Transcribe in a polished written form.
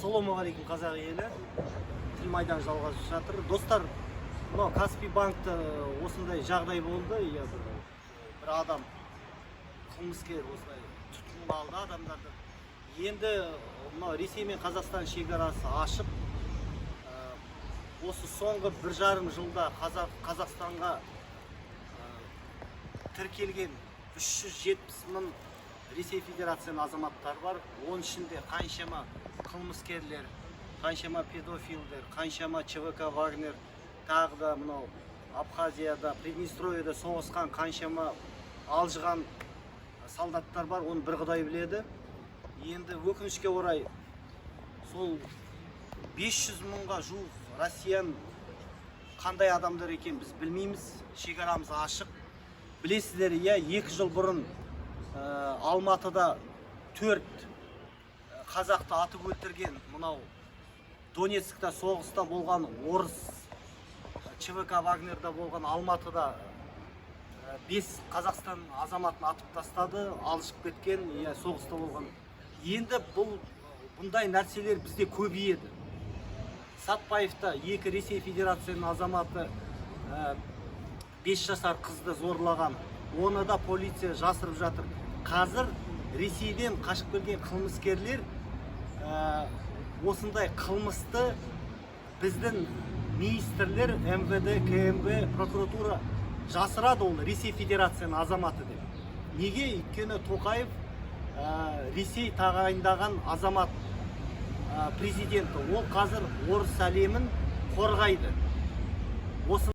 Ассалаумағалейкум, қазақ елі! Тіл майдан жалғасып жатыр, достар. Мынау Каспий банкта осындай жағдай болды, иә. Бір адам, қылмыскер, осылай тұтқынға алды адамдарды. Енді мынау Ресей мен Қазақстан шекарасы ашық. Осы соңғы 1,5 жылда Қазақстанға тіркелген 370 мың Ресей Федерацияның азаматтары бар. Оның ішінде қаншама қылмыскерлер, қаншама педофилдер, қаншама ЧВК Вагнер, тағы да мынау Абхазияда, Приднестровьеда соғысқан қаншама алжыған солдаттар бар, оны бір құдай біледі. Енді өкінішке орай, сол 500 мыңға жуық россиян қандай адамдар екен, біз білмейміз. Шекарамыз ашық, білесіздер, иә. 2 жыл бұрын Алматыда төрт қазақты атып өлтірген, мынау Донецкта соғыста болған орыс, ЧВК Вагнерда болған, Алматыда бес Қазақстан азаматын атып тастады, алжып кеткен, иә, соғыста болған. Енді бұндай нәрселер бізде көбейеді. Сатпаевта екі Ресей Федерацияның азаматы 5 жасар қызды зорлаған, оны да полиция жасырып жатыр. Қазір Ресейден қашып келген қылмыскерлер осындай қылмысты біздің министрлер, МВД, КНБ, прокуратура жасырады, ол Ресей Федерацияның азаматы деп. Неге? Өйткені Тоқаев Ресей тағайындаған азамат, президенті. Ол қазір орыс әлемін қорғайды. Осы